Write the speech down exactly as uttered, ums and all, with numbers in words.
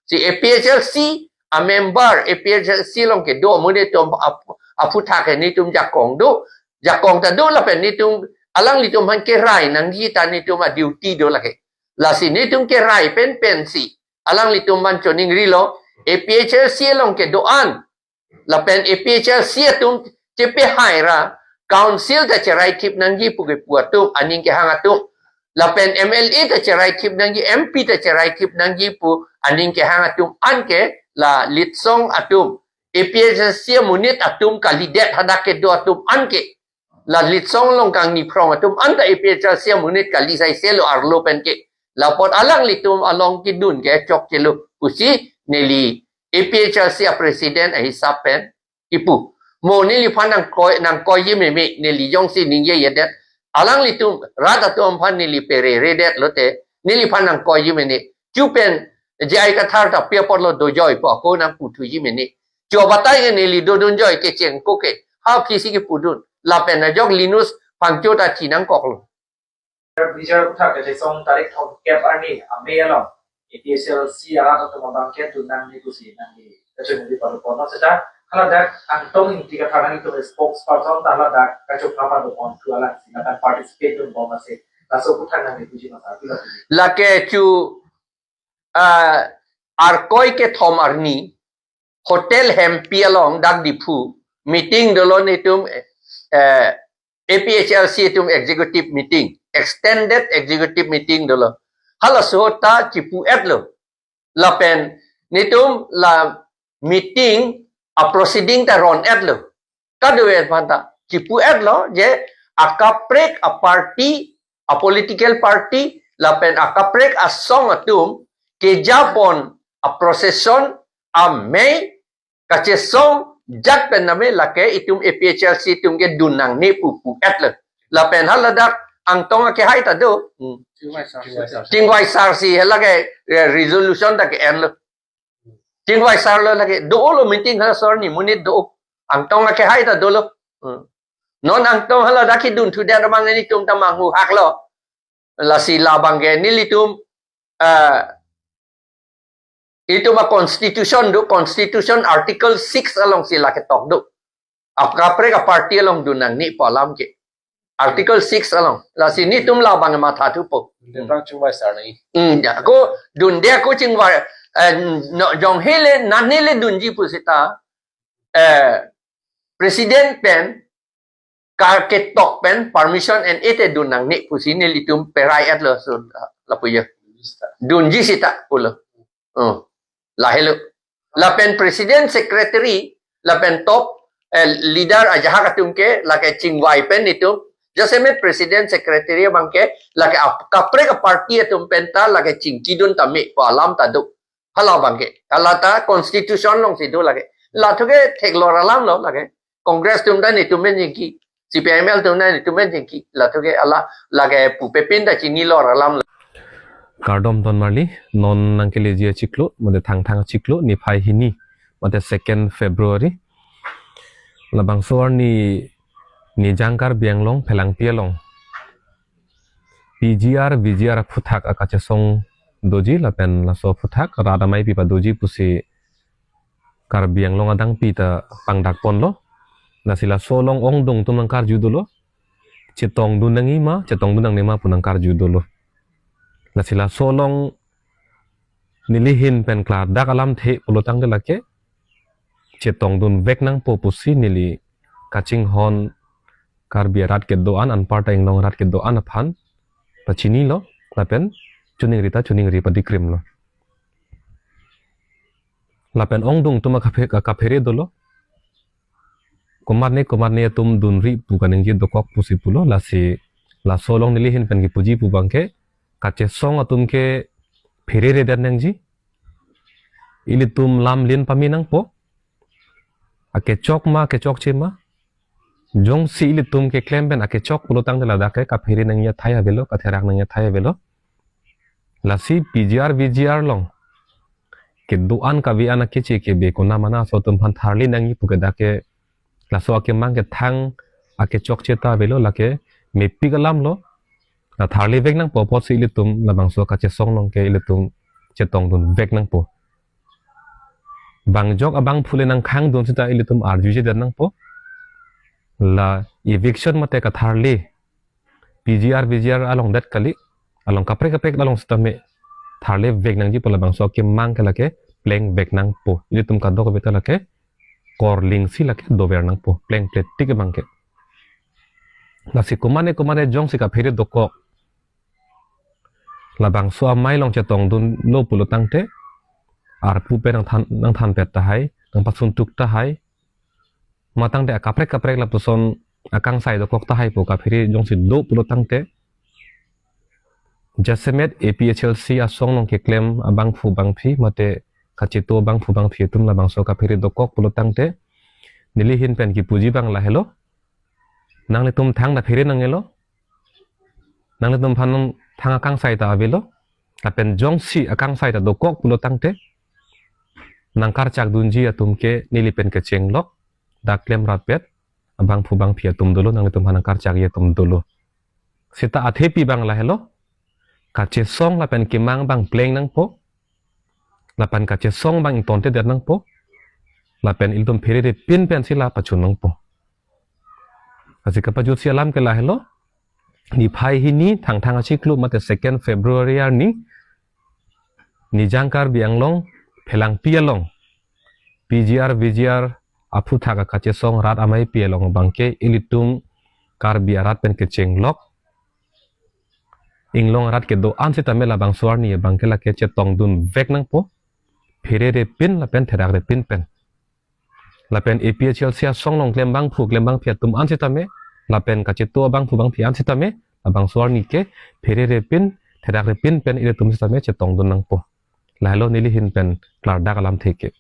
Si A P H L C a member, A P H L C along kedo amonit atum ap-, aphuthak ke netum jakong do, jakong ta do lapen netum alanglitum aphan kerai nangji ta netum a duty do lake. Lasi netum kerai pen pensi alanglitum aphan choningrilo, A P H L C along kedo-an lapen A P H L C atum chepehai ra council ta cherai thip nangji pu kepu atum, aning kehang atum. Lapen M L A ta cherai thip nangji, M P ta cherai thip nangji pu aning kehang atum anke la litsong atum, A P H L C amonit atum kalidet hadak kedo atum anke la litsong along kangni phrong atum anta A P H L C amonit kali sai selo arlo pen ke. Lapot alanglitum along kedun ke chokchelo pusi neli A P H L C a president ahisap pen kipu. Mo neliphan nangkoi, nangkoiji meme, neli jongsi ningjejedet. Alanglitum rat atum aphan neli perere det lote, neliphan nangkoiji mene. Chupen J I Kathar ta pi apotlo dojoi pu ako nangputhuji mene. Chubatai ke neli dodunjoi kecheng ko ke. Ha aphi si kepudun. Lapen ajok Linus Phangcho ta thi nangkoklo. Bijar aphuthak kachesong tarik thomkep arni amei along A P H L C arat atum abang ke dun nangne pusi nangli kachoningri padopon seta, haladak Angtong Ingti Kathar nangtum spokesperson ta haladak kachopha padopon thu alang si ladak participate dunbom ase, laso aphuthak nangli puji masa pilo. Lake chu, ah, Arkoi kethom arni Hotel Hempi along dak Diphu meeting dolo netum, eh, A P H L C atum executive meeting, extended executive meeting dolo. Halaso ta chipu-etlo. Lapen netum la meeting a proceeding ta ron-etlo. Kadokave aphanta chipu-etlo je akaprek a party, a political party, lapen akaprek asong atum kejapon a procession amei kachesong jat pen name lake itum A P H L C atum ke dun nangne pu pu-etlo. Lapen haladak Angtong akehai ta do. Hmm. Chingvai sar si. Chingvai sar si, halake, eh, resolution ta ke-enlo. Chingvai sarlo lake, do-olo meeting halaso arni monit do. Angtong akehai ta dolo. Hmm. Non Angtong haladak kedun thudet abang netum ta manghu haklo. Lasi labang ke nelitum, eh, itum a constitution do, constitution article six along si lake tok do. Akaprek a party along dun nangne pu alam ke. Article six along. Lasi netum labang matha thupo. Detang chingvai sar nai. Hmm, ya, ko dunde ko chingvai, eh, no, jong hele, nan hele dunji pu seta, eh, president pen, ka ketok pen, permission en-e te dun nangne pusi nelitum perai-etlo so, ah, lapu ya. Dunji seta pulo. Oh, lahelo. Lapen president secretary, lapen top, eh, leader ajahak atum ke, lake chingvai pen itum. Jasemet president secretary abang ke, lake ap-, kaprek a party atum pen ta, lake chingkidun tame pu alam ta do. Halabang ke. Halata constitution along si do lake. Lathu ke theklor alamlo lake. Congress atum ta netum pen chingki. C P I M L atum ta netum pen chingki. Lathu ke hala lake pupe pin ta chinilor alamlo. Kardom ton marli, non nangkeleji achiklo, mate Thangthang achiklo, niphai hini, mate second February. Labangso arni Nijang Karbi Anglong Phelangpi along P G R, V G R aphuthak akachesong doji lapen laso aphuthak rat amei pi padoji pusi Karbi Anglong adangpi ta pangdakponlo. Lasi laso along ongdung atum nangkarju dolo. Chetongdun nangji ma, chetongdun nangne ma pu nangkarju dolo. Lasi laso along neli ahin pen klardak alamthe pulo tangte lake chetongdun vek nangpo pusi neli kachinghon Karbi arat kedo-an, anparta inglong arat kedo-an aphan pachinilo, lapen choningri ta choningri padikrimlo. Lapen ongdung atum akaphe-, akaphere dolo. Komatne komatne atum dunri pu kaningje dokok pusi pulo, lasi laso along neli ahin pen kipuji pu abang ke kachesong atum ke phereredet nangji. Ilitum lamlin pame nangpo. Akechok ma, akechokche ma. Jongsi ilitum keklem pen akechok pulo tangte ladak ke kaphere nangji athai avelo, katherak nangji athai avelo. Lasi P G R, V G R along kedo-an kave-an akeche kebe konamana aso atum aphan tharli nangji pu ke dak ke laso akemang kethang akechokche ta avelo, lake mepik alamlo. La tharli vek nangpo apotsi ilitum labangso kachesong along ke ilitum chetongdun vek nangpo. Bang jok abangphu le nangkhangdun seta ilitum arjujedet nangpo. La eviction mate katharle P G R, V G R along det kali, along kaprek kaprek along sitame tharle vek nangji pu labangso akemang ke lake plengvek nangpo. Ilitum kadokave ta lake korlingsi lake dover nangpo, plengpletik abang ke. Lasi komane komane jongsi kaphere dokok, labangso amei along chetongdunlo pulo tangte, arpu pen nangthan, nangthanpet tahai, nangpasuntuk tahai, matangte akaprek kaprek lapuson akangsai dokok tahai pu kaphere jongsi do pulo tangte, jasemet A P H L C asong along keklem abangphu bangphi mate kacheto abangphu bangphi atum labangso kaphere dokok pulo tangte, neli ahin pen kipuji abang lahelo. Nanglitum thangta phere nangelo. Nanglitum aphan thang akangsai ta avelo. Lapen jongsi akangsai ta dokok pulo tangte, nangkarchakdunji atum ke neli pen kechenglok, dak klemratpet abangphu bangphi atum dolo, nanglitum aphan nangkarchakji atum dolo. Seta athepi abang lahelo, kachesong lapen kemang abang pleng nangpo, lapen kachesong abang ingtontedet nangpo, lapen ilitum pherere pin pensi la pachun nangpo. Lasi kapajutsi alam ke lahelo, niphai hini Thangthang achiklo mate second February arni, Nijang Karbi Anglong Phelangpi along P G R V G R aphuthak akachesong rat ameipi along abang ke ilitum Karbi arat pen kechenglok, inglong arat kedo-an sitame labangso arni abang ke lake chetongdunvek nangpo, pherere pin lapen therakre pin pen. Lapen A P H L C asong along klem abangphu klem abangphi atum an sitame, lapen kacheto abangphu bangphi an sitame, labangso arni ke pherere pin, therakre pin pen ilitum sitame chetongdun nangpo. Lahelo neli ahin pen klardak alamthe ke.